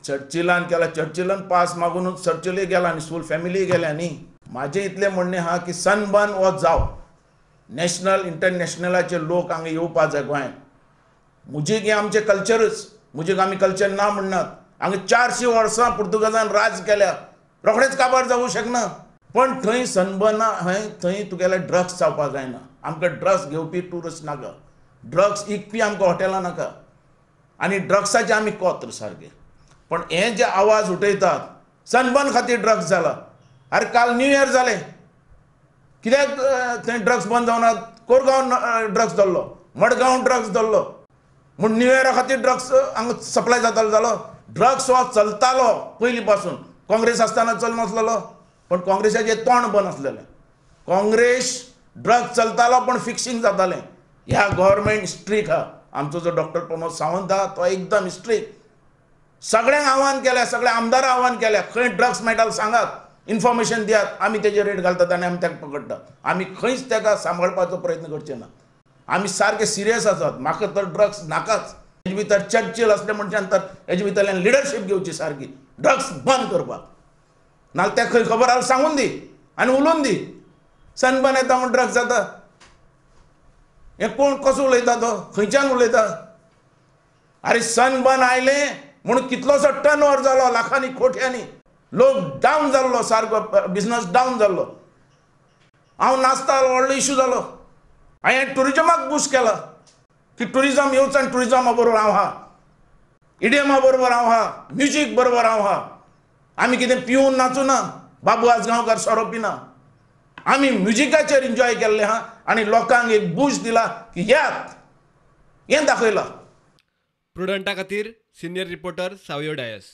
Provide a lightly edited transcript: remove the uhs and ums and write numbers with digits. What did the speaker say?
चर्चिलान केला, चर्चिलान पास मागूनच चर्चिलूय गेला आनी फूल फॅमिलीय गेल्या न्ही. म्हाजें इतलें म्हणणें आहा की सनबर्न हो जावं, नॅशनल इंटरनॅशनलाचे लोक हांगा येवपा जाय गोंयांत. म्युजीक हें आमचें कल्चरच, म्युजीक आमी कल्चर ना म्हणनात. हांगा 400 वर्सां पुर्तुगेजान राज केल्या, रोखडेंच काबार जावूं शकना. पण थंय सनबर्ना हय थंय तुगेले ड्रग्स जावपाक जायना. आमकां ड्रग्स घेवपी ट्युरिस्ट नाका, ड्रग्स इकपी आमकां हॉटेलां नाका, आनी ड्रग्साचे आमी कोत्र सारके. पण हे जे आवाज उठयतात सनबर्न खातीर ड्रग्स जाला, अरे काल न्यू इयर जालें, कित्याक थंय ड्रग्स बंद जावना? कोरगांव ड्रग्स धरलो, मडगांव ड्रग्स धरलो, म्हूण न्यू इयरा खातीर ड्रग्स हांगा सप्लाय जातालो जालो. ड्रग्स हो चलतालो पयलीं पासून, काँग्रेस आसतना चलनासलेलो, पण काँग्रेसाचें तोंड बंद आसलेलें. काँग्रेस ड्रग्स चलतालो पण फिक्सिंग जातालें. ह्या गव्हर्मेंट स्ट्रीक आहा. आमचो जो डॉक्टर प्रमोद सावंत आहा तो एकदम स्ट्रीक. सगळ्यांक आव्हान केल्या, सगळ्या आमदारां आव्हान केल्या, खंय ड्रग्स मेळटा सांगात, इन्फॉर्मेशन दियात, आमी तेजेर रेट घालतात आनी आमी ताका पकडटात. आमी खंयच ताका सांबाळपाचो प्रयत्न करचे ना. आमी सारके सिरियस आसात. म्हाका तर ड्रग्स नाकाच. हेजे भितर चर्चिल असले मनशान तर हेजे भितरल्यान लिडरशीप घेवची सारकी, ड्रग्स बंद करपाक. नाल्यार तें खंय खबर आसल्यार सांगून दी आनी उलोवन दी. सनबर्न येता म्हूण ड्रग्स जाता, हें कोण कसो उलयता तो, खंयच्यान उलयता? अरे सनबर्न आयलें म्हूण कितलोसो टर्न ओवर जालो, लाखांनी कोट्यांनी लोक डावन जाल्लो, सारको बिजनस डावन जाल्लो. हांव नाचतालो, व्हडलो इशू जालो. हांवें ट्युरिजमाक बूस्ट केला की ट्युरिजम येवचो आनी ट्युरिजमा बरोबर हांव आहा, इडियमा बरोबर हांव आहा, म्युजीक बरोबर हांव आहा. आमी कितें पिवन नाचूं ना, बाबू आजगांवकार सोरो पिना, आमी म्युजिकाचेर एन्जॉय केल्लें आहा आनी लोकांक एक बूस्ट दिला की येयात, हें दाखयलां. प्रुडंटा खातीर सिनियर रिपोर्टर सावियो डायस.